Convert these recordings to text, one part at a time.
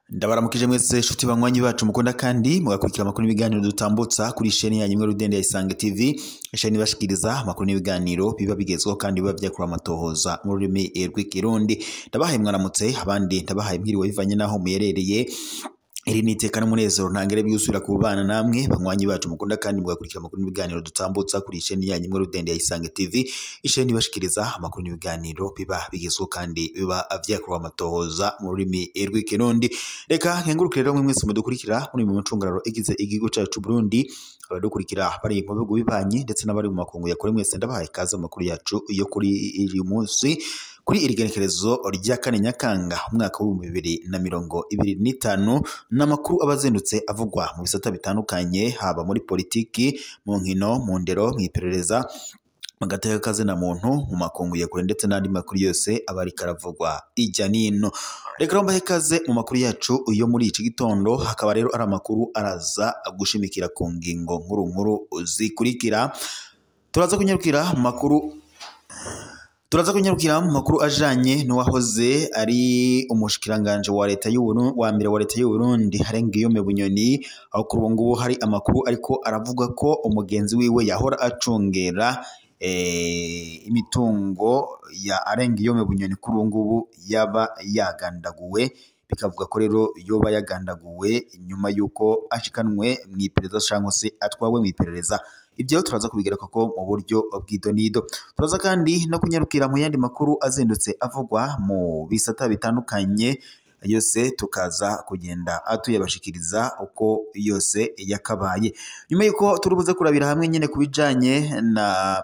Ndabaramukije mwese shuti banywanyi bacu mukunda kandi mugakurikira amakuru n'ibiganiro dutambutsa kuri sheni yanyu imwe rudende ya Isange TV, sheni bashikiriza amakuru n'ibiganiro biba bigezweho kandi biba vyakura amatohoza mu rurimi rw'ikirundi. Ndabahaye mwaramutse, abandi ndabahaye mwiriwe bivanye naho muyerereye. Iri ni iteka n'umunezero ntangere byusubira kubana namwe banywanyi bacu mukunda kandi mugakurikira amakuru n'ibiganiro dutambutsa kuri sheni yanyu imwe rudende ya Isange TV, isheni bashikiriza amakuru n'ibiganiro biba bigezweho kandi biba vyakura amatohoza mu rurimi rw'ikirundi. Reka nkengurukire rero mwese mudukurikira muri mu ncungararo igize igihugu cyacu Burundi, abadukurikira bari mu bihugu bibanyi ndetse n'abari mu makungu ya kure, mwese ndabahaye ikaze mu makuru yacu yo kuri uyu munsi, kuri iri genekerezo rya 4 Nyakanga umwaka w'ibihumbi 2025. N'amakuru abazindutse avugwa mu bisata bitandukanye, haba muri politiki, mu nkino, mu ndero, mu iperereza, mu gateka kazina muntu, mu makungu ya kure ndetse n'andi makuru yose aba ariko aravugwa ijya n'ino. Reka rero mbahe ikaze mu makuru yacu yo muri iki gitondo, hakaba rero ari amakuru araza gushimikira ku ngingo nkuru nkuru zikurikira. Turaza kunyarukira mu makuru ajanye n'uwahoze ari umushikiranganje wa leta y'u Burundi, wa mbere wa leta y'u Burundi Harengiyome Bunyoni, aho kuri ubu ngubu hari amakuru ariko aravuga ko umugenzi wiwe yahora acungera imitungo ya Arengiyome Bunyoni kuri ubu ngubu yaba yagandaguwe, bikavuga ko rero yoba yagandaguwe nyuma yuko ashikanwe mu iperereza cyangwa se atwawe mu iperereza. Ibyo turaza kubigaruka ko mu buryo bw'idonido. Turaza kandi no kunyarukira mu yandi makuru azindutse avugwa mu bisata bitandukanye, yose tukaza kugenda atuyabashikiriza uko yose yakabaye. Nyuma yuko turubuze kurabira hamwe nyene kubijanye na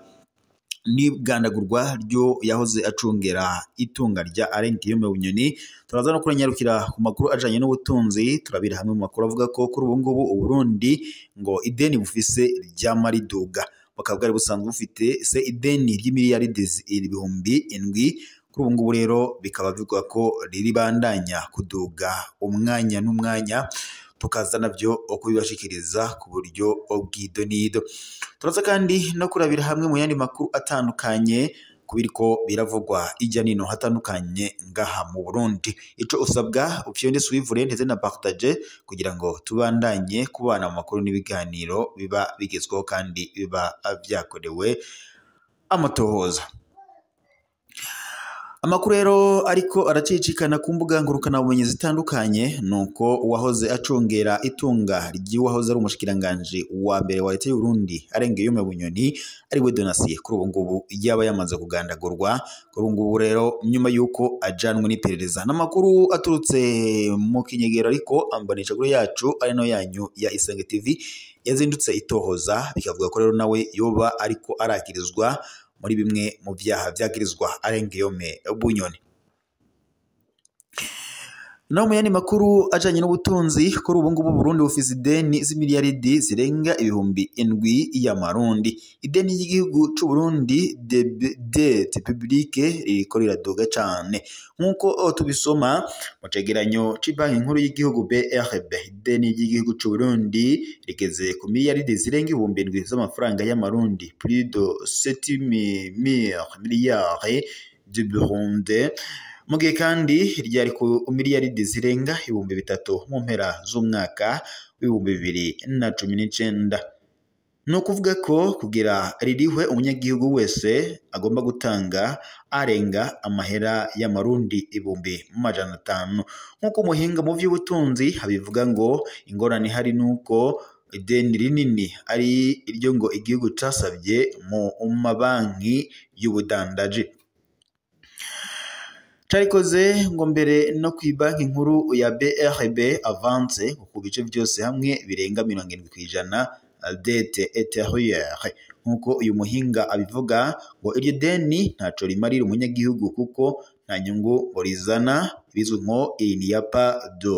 n'igandagurwa ryo yahoze acungera itunga rya Arengiyome Bunyoni, turaza no kuranyarukira ku makuru ajanye n'ubutunzi. Turabira hamwe mu makuru avuga ko kuri ubu ngubu Uburundi ngo ideni bufise rya mariduga, bukaba bwari busanzwe bufite se ideni ry'imiliyaridi 7,000, kuri ubu ngubu rero bikaba bivugwa ko riribandanya kuduga umwanya n'umwanya, tukaza navyo kubibashikiriza ku buryo bw'idonido. Turaza kandi no kurabira hamwe mu yandi makuru atandukanye kubiriko biravugwa ijya nino hatandukanye ngaha mu Burundi. Ico usabwa upyonde suivre ndetse na partage kugira ngo tubandanye kubana mu makuru n'ibiganiro biba bigezweho kandi biba vyakorewe amatohoza. Amakuru rero ariko aracicikana ku mbuga ngurukanabumenyi zitandukanye nuko uwahoze acungera itunga ry'uwahoze ari umushikiranganje wa mbere wa leta y'u Burundi Arengiyome Bunyoni ari we Donatien, kuri ubu ngubu yaba yamaze kugandagurwa. Kuri ubu ngubu rero nyuma yuko ajanwe n'iperereza. N'amakuru aturutse mu kinyegero ariko ambanisha kuri yacu ari no yanyu ya Isange TV yazindutse itohoza, bikavuga ko rero nawe yoba ariko arakirizwa muri bimwe mu vyaha vyagirizwa Arengiyome Bunyoni. No mu yandi makuru ajanye n'ubutunzi, kuri ubu ngubu Burundi bufise ideni z'imiliyaridi zirenga 7,000 y'amarundi. Ideni ry'igihugu c'u Burundi dette publique ririko riraduga cane, nkuko tubisoma mu cegeranyo c'Ibanki Nkuru y'igihugu BRB. Ideni ry'igihugu c'u Burundi rigeze ku miliyaridi zirenga 7,000 z'amafaranga y'amarundi, plus de 7 milliards du Burundi, mu gihe kandi ryari ku miliyaridi zirenga 3,000 mu mpera z'umwaka w'ibihumbi 2019. Ni ukuvuga ko kugira ririhwe umunyagihugu wese agomba gutanga arenga amahera y'amarundi 500,000. Nk'uko umuhinga mu vy'ubutunzi abivuga, ngo ingorane ihari nuko ideni rinini ari iryo ngo igihugu casavye mu mabanki y'ubudandaji, carikoze ngo mbere no ku banki nkuru ya BRB avance ku bice byose hamwe birenga 70% dette intérieure. Nkuko uyu muhinga abivuga, ngo iryo deni ntaco rimarira umunyagihugu kuko nta nyungu ngo rizana, bizwi nko il n'y a pas de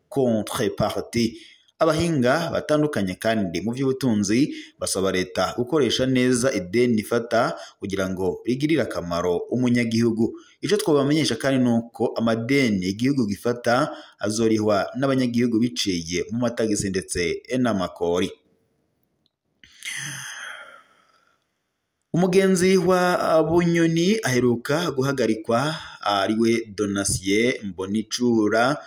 contrepartie. Abahinga batandukanye kandi mu by'ubutunzi basaba leta gukoresha neza ideni ifata kugira ngo rigirire akamaro umunyagihugu. Ico twabamenyesha kandi nuko amadeni igihugu gifata azorihwa n'abanyagihugu biciye mu matagisi ndetse n'amakori. Umugenzi wa Bunyoni aheruka guhagarikwa ariwe Donatien Mbonicura,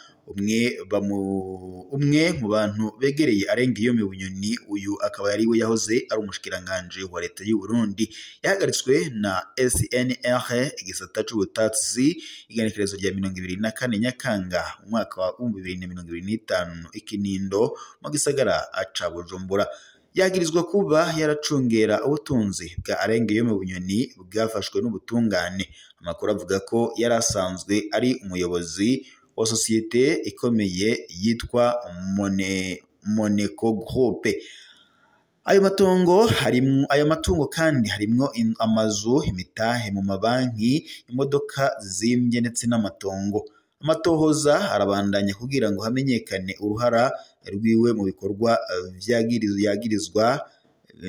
umwe mu bantu begereye Alain Guillaume Bunyoni. Uyu akaba ari we yahoze ari umushikiranganje wa leta y'u Burundi. Yahagaritswe na SNR igisata c'ubutatsi igenekerezo rya 24 Nyakanga umwaka wa 2025 Ikinindo mu gisagara ca Bujumbura. Yagirizwa kuba yaracungera ubutunzi bwa Alain Guillaume Bunyoni bwafashwe n'ubutungane. Amakuru avuga ko yari asanzwe ari umuyobozi wa sosiyete ikomeye yitwa Moneco Group. Ayo matungo kandi harimwo amazu, imitahe mu mabanki, imodoka zizimbye ndetse n'amatongo. Amatohoza arabandanya kugira ngo hamenyekane uruhara rwiwe mu bikorwa yagirizwa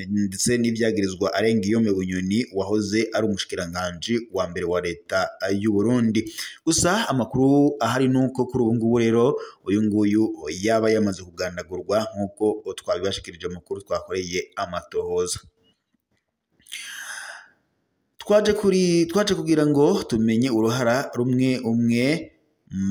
ndetse n'ivyagirizwa Alain Guillaume Bunyoni wahoze ari umushikiranganje wa mbere wa leta y'u Burundi. Gusa amakuru ahari nuko kuri ubu ngubu rero uyu nguyu yaba yamaze kugandagurwa nkuko twabibashikirije amakuru twakoreye amatohoza. Twaje kugira ngo tumenye uruhara rumwe umwe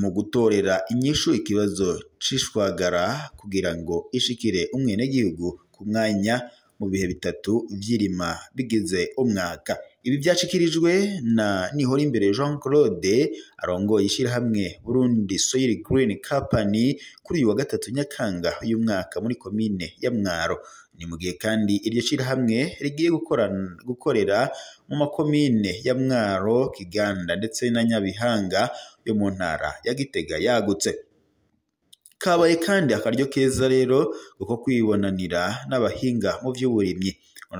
mu gutorera inyishu ikibazo c'ishwagara kugira ngo ishikire umwenegihugu ku mwanya mu bihe bitatu vy'irima bigize umwaka. Ibi vyashikirijwe na Nihorimbere Jean Claude arongoye ishirahamwe Burundi Soil Green Company kuri uyu wa gatatu Nyakanga uyu mwaka muri komine ya Mwaro. Ni mu gihe kandi iryo shirahamwe rigiye gukorera mu makomine ya Mwaro, Kiganda ndetse na Nyabihanga yo mu ntara ya Gitega yagutse. Kabaye kandi akaryo keza rero kuko kwibonanira n'abahinga mu vy'uburimyi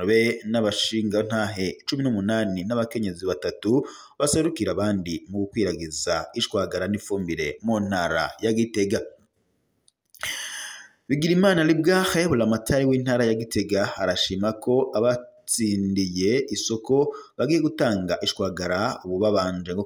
be n'abashinga ntahe 18 n'abakenyezi 3 baserukira abandi mu gukwiragiza ishwagara n'ifumbire mu ntara ya Gitega. Bigirimana Libwahe buramatari w'intara ya Gitega arashima ko abatsindiye isoko bagiye gutanga ishwagara ubu babanje ngo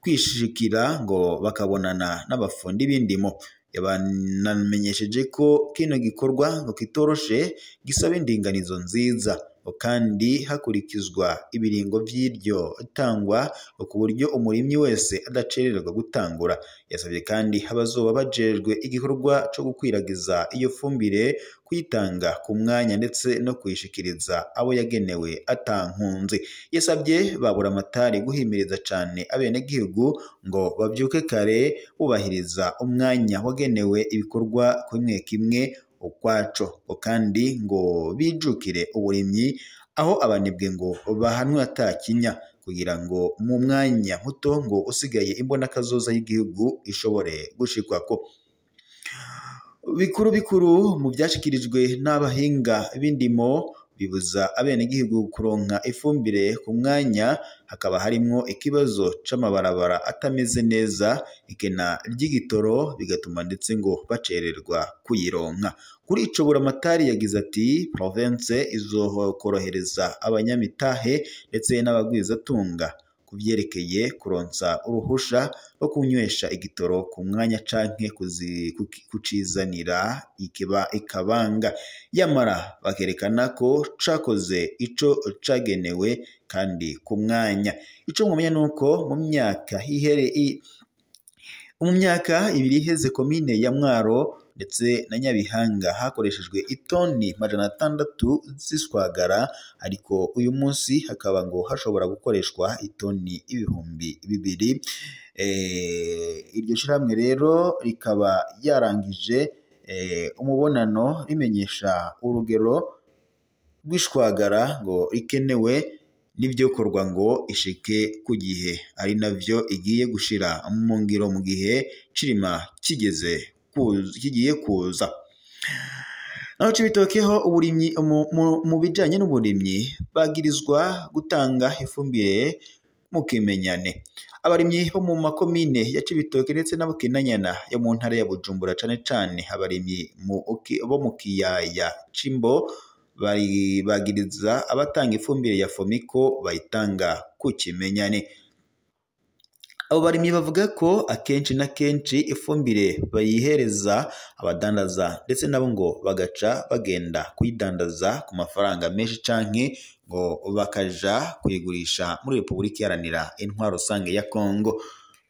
kwishikira ngo bakabonana n'abafundi b'indimo. Yabanamenyesheje ko kino gikorwa ngo kitoroshe, gisaba indinganizo nziza kandi hakurikizwa ibiringo vy'iryo tangwa ku buryo umurimyi wese adacererwa gutangura. Yasabye kandi abazoba bajejwe igikorwa co gukwiragiza iyo fumbire kuyitanga ku mwanya ndetse no kuyishikiriza abo yagenewe atankunze. Yasabye baburamatari guhimiriza cane abenegihugu ngo bavyuke kare bubahiriza umwanya wagenewe ibikorwa kimwe kimwe ukwaco, kandi ngo bijukire uburimyi aho abanebwe ngo bahanwe atakinya kugira ngo mu mwanya muto ngo usigaye imbonakazoza y'igihugu ishobore gushikwako. Bikuru bikuru mu vyashikirijwe n'abahinga b'indimo bibuza abenegihugu kuronka ifumbire ku mwanya, hakaba harimwo ikibazo c'amabarabara atameze neza, ikena ry'igitoro bigatuma ndetse ngo bacererwa kuyironka. Kuri ico buramatari yagize ati province izokorohereza abanyamitahe ndetse n'abagwizatunga kuvyerekeye kuronsa uruhusha rwo kunywesha igitoro ku mwanya canke kucizanira ikabanga, yamara bakerekana ko cakoze ico cagenewe kandi ku mwanya. Ico mwomenya nuko mu myaka ibiri iheze komine ya Mwaro ndetse na Nyabihanga hakoreshejwe itoni 600 z'ishwagara, ariko uyu munsi hakaba ngo hashobora gukoreshwa itoni 2000. Iryo shirahamwe rero rikaba yarangije umubonano rimenyesha urugero rw'ishwagara ngo rikenewe n'ivyokorwa ngo ishike ku gihe, ari navyo igiye gushira mu ngiro mu gihe cirima kigeze kigiye kuza. Naho Cibitokeho uburimyi mu bijanye n'uburimyi bagirizwa gutanga ifumbire mu kimenyane. Abarimyi bo mu makomine ya Cibitoke ndetse na Bukinanyana yo mu ntara ya Bujumbura, cane cane abarimyi bo mu kiyaya c'Imbo bagiriza abatanga ifumbire ya Fomiko bayitanga ku kimenyane. Abo barimyi bavuga ko akenshi na kenshi ifumbire bayihereza abadandaza, ndetse nabo ngo bagaca bagenda kuyidandaza ku mafaranga menshi canke ngo bakaja kuyigurisha muri Repubulika Iharanira Intwaro Rusange ya Kongo.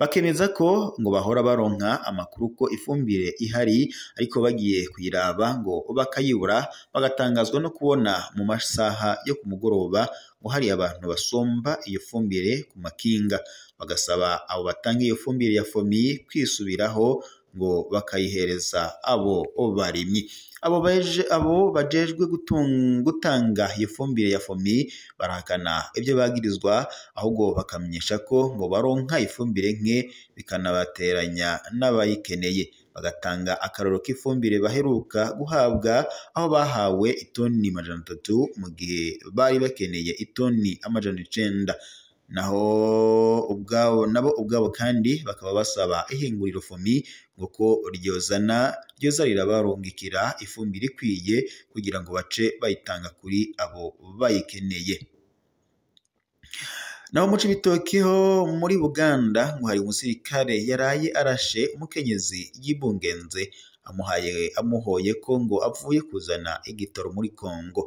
Bakemeza ko ngo bahora baronka amakuru ko ifumbire ihari, ariko bagiye kuyiraba ngo bakayibura, bagatangazwa no kubona mu masaha yo ku mugoroba ngo hari abantu basomba iyo fumbire ku makinga. Bagasaba abo batanga iyo fumbire ya FOMI kwisubiraho ngo bakayihereza abo barimyi. Abo bajejwe gutanga iyo fumbire ya FOMI barahakana ibyo bagirizwa, ahubwo bakamenyesha ko ngo baronka ifumbire nke bikanabateranya n'abayikeneye. Bagatanga akarorero k'ifumbire baheruka guhabwa, aho bahawe itoni 300 mu gihe bari bakeneye itoni 900. Naho ubwabo nabo ubwabo kandi bakaba basaba ihinguriro FOMI ngo ko ryoza rirabarungikira ifumbire ikwiye kugira ngo bace bayitanga kuri abo bayikeneye. Naho mu Cibitoke ho muri Buganda ngo hari umusirikare yaraye arashe umukenyezi yibungenze, amuhoye ko ngo avuye kuzana igitoro muri Kongo.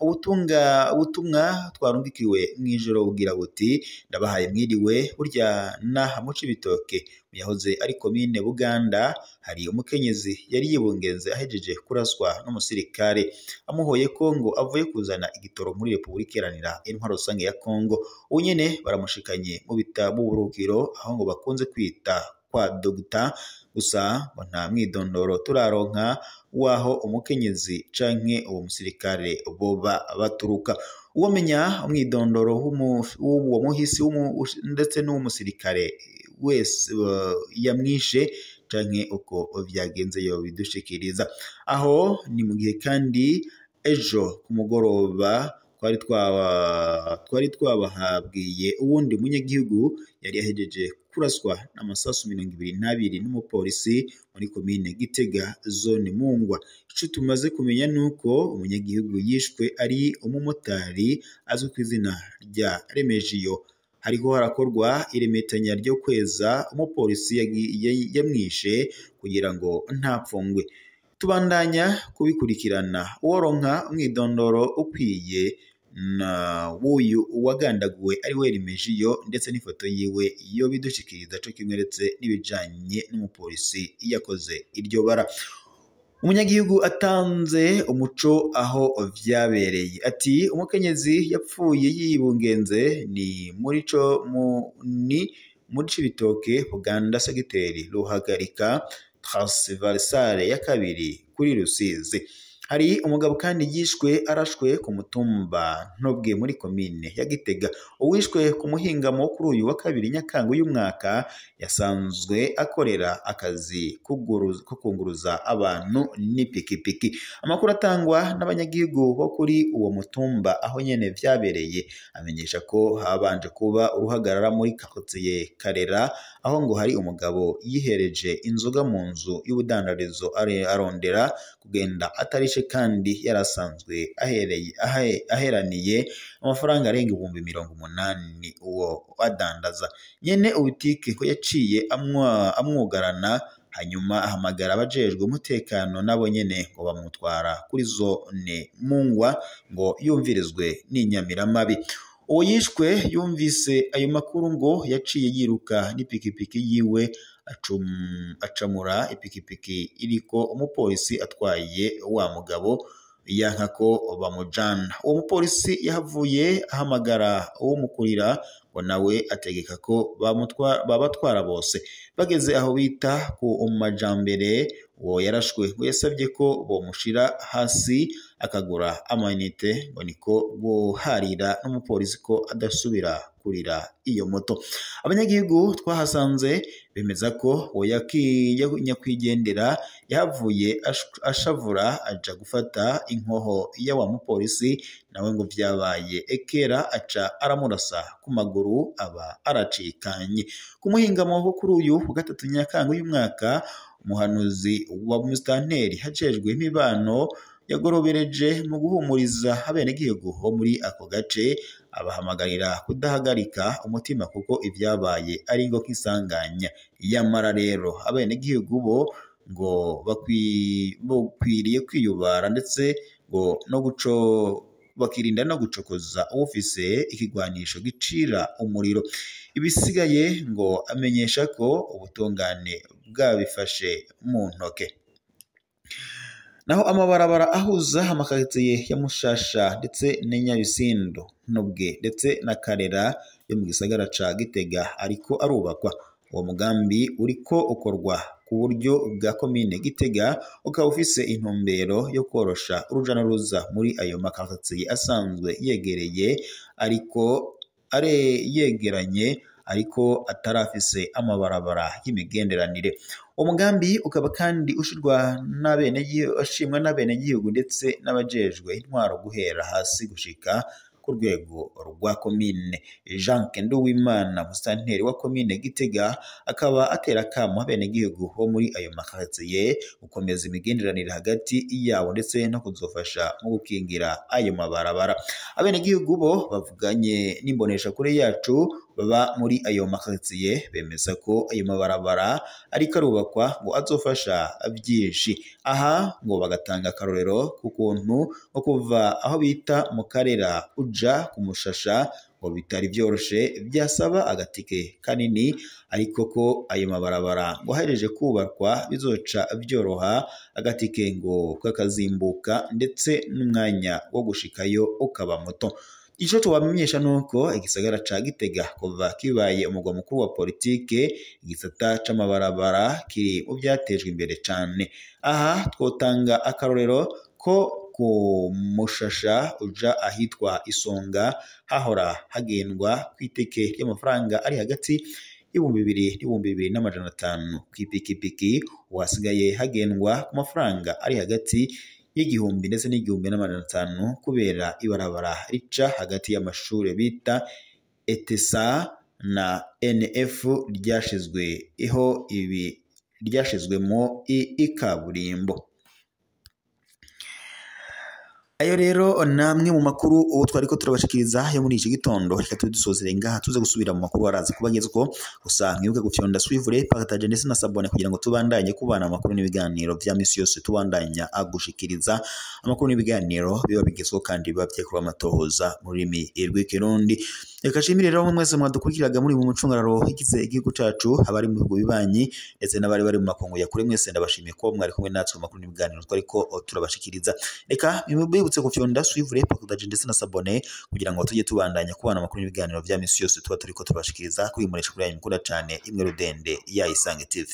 Ubutumwa twarungikiwe mw'ijoro bugira buti: ndabahaye mwiriwe, burya naha mu Cibitoke yahoze ari komine Buganda hari umukenyezi yari yibungenze ahejeje kuraswa n'umusirikare, amuhoye ko ngo avuye kuzana igitoro muri Repubulika Iharanira Intwaro Rusange ya Kongo. Ubu nyene baramushikanye mu buruhukiro aho ngo bakunze kwita kwa Dogita, gusa ngo nta mwidondoro turaronka waho umukenyezi canke uwo musirikare boba baturuka. Uwomenya umwidondoro w'uwo muhisi ndetse n'uwo musirikare wese yamwishe canke uko vyagenze yo bidushikiriza. Aho ni mu gihe kandi ejo ku mugoroba twari twabahabwiye uwundi munyagihugu yari yahejeje kuraswa n'amasasu 22 n'umupolisi muri komine Gitega zone Mungwa. Ico tumaze kumenya nuko umunyagihugu yishwe ari umumotari azwi ku izina rya Remejiyo. Hariho harakorwa iremetanya ryo kweza umupolisi yamwishe kugira ngo ntapfungwe. Tubandanya kubikurikirana, uworonka umwidondoro ukwiye na wuyu uwagandaguwe ari we Remejiyo ndetse n'ifoto yiwe yo bidushikiriza co kimwe ndetse n'ibijanye n'umupolisi yakoze iryo bara. Umunyagihugu atanze umuco aho vyabereye ati: umukenyezi yapfuye yibungenze ni muri Cibitoke Buganda segiteri Ruhagarika transversale ya kabiri kuri Rusizi. Hari umugabo kandi yishwe arashwe ku mutumba Ntobwe muri komine ya Gitega. Uwishwe ku muhingamo kuri uyu wa kabiri Nyakanga uyu mwaka yasanzwe akorera akazi ko kunguruza abantu n'ipikipiki. Amakuru atangwa n'abanyagihugu bo kuri uwo mutumba aho nyene vyabereye amenyesha ko habanje kuba uruhagarara muri quartier Karera, aho ngo hari umugabo yihereje inzoga mu nzu y'ubudandarizo arondera kugenda atarishe, kandi yarasanzwe aheraniye amafaranga arenga 80,000 uwo adandaza. Nyene ubutike ko yaciye amwugarana, hanyuma ahamagara abajejwe umutekano nabo nyene ngo bamutwara kuri zone Mungwa ngo yumvirizwe n'inyamiramabi. Uwo yishwe yumvise ayo makuru ngo yaciye yiruka n'ipikipiki yiwe acamura ipikipiki iriko umupolisi atwaye wa mugabo yanka ko bamujana. Uwo mupolisi yahavuye ahamagara uwo mukurira ngo nawe ategeka ko babatwara bose. Bageze aho bita ku majambere, uwo yarashwe ngo yasabye ko bomushira hasi akagura amayinite, ngo niko guharira n'umupolisi ko adasubira kurira iyo moto. Abanyagihugu twahasanze bemeza ko uwo nyakwigendera yahavuye ashavura aja gufata inkoho ya wa mupolisi, nawe ngo vyabaye ekera aca aramurasa ku maguru aba aracikanye. Ku muhingamo wo kuri uyu wa gatatu Nyakanga uyu mwaka, umuhanuzi wa musitanteri hajejwe imibano yagorobereje mu guhumuriza abenegihugu bo muri ako gace, abahamagarira kudahagarika umutima kuko ivyabaye ari ngo nk'isanganya. Yamara rero abenegihugu bo ngo bakwiriye kwiyubara ndetse ngo no guco bakirinda no gucokoza uwufise ikigwanisho gicira umuriro. Ibisigaye ngo amenyesha ko ubutungane bwabifashe mu ntoke. Naho amabarabara ahuza amakaritsiye ya Mushasha ndetse na Nyabisindu, Ntobwe ndetse na Karera yo mu gisagara ca Gitega ariko arubakwa. Uwo mugambi uriko ukorwa ku buryo bwa komine Gitega, ukaba ufise intumbero yo korosha uruja n'uruza muri ayo makaritsiye asanzwe yegereye ariko are yegeranye ariko atarafise amabarabara y'imigenderanire. Umugambi ukaba kandi ushirwa ashimwa n'abenegihugu ndetse n'abajejwe intwaro guhera hasi gushika ku rwego rwa komine. Jean Nduwimana, musitanteri wa komine Gitega, akaba atera akamo abenegihugu bo muri ayo makaritsiye gukomeza imigenderanire hagati yabo ndetse no kuzofasha mu gukingira ayo mabarabara. Abenegihugu bo bavuganye n'imboneshakure yacu baba muri ayo makaritsiye bemeza ko ayo mabarabara ariko arubakwa ngo azofasha byinshi. Aha ngo bagatanga akarorero ku kuntu nko kuva aho bita mu Karera uja ku Mushasha ngo bitari byoroshe, byasaba agatike kanini, ariko ko ayo mabarabara ngo ahereje kubakwa bizoca byoroha, agatike ngo kakazimbuka ndetse n'umwanya wo gushikayo ukaba muto. Ico tubamenyesha nuko igisagara ca Gitega kuva kibaye umugwa mukuru wa politike, igisata c'amabarabara kiri mu vyatejwe imbere cane. Aha twotanga akarorero ko ku Mushasha uja ahitwa Isonga hahora hagendwa kw'itike ry'amafaranga ari hagati y'2000 n'2500 kw'ipikipiki, uhasigaye hagendwa ku mafaranga ari hagati y'1000 ndetse n'1500 kubera ibarabara rica hagati y'amashure bita ETSA na NF ryashizweho ibi ryashizwemo ikaburimbo. Ayo rero namwe mu makuru uwo twariko turabashikiriza yo muri iki gitondo. Reka tudusozere ngaha tuze gusubira mu makuru araza kubagezwa. Gusa mwibuke gufyonda suivre, partage ndetse na sabone kugira ngo tubandanye kubana amakuru n'ibiganiro vya misi yose, tubandanya agushikiriza amakuru n'ibiganiro biba bigezweho kandi biba vyakorwa amatohoza mu rurimi rw'ikirundi. Reka nshimire rero mwese mwadukurikiraga muri mu mucungararo igize igihugu cacu, abari mu bihugu bibanyi ndetse n'abari bari mu makungu ya kure, mwese ndabashimiye ko mwari kumwe natwe mu makuru n'ibiganiro twariko turabashikiriza. Reka mwibutse gufyonda suivre, partage ndetse na sabone kugira ngo tujye tubandanya kubana amakuru n'ibiganiro vya misi yose tuba turiko turabashikiriza kuri muresha kuri yanyu mukunda cane imwe rudende ya Isange TV.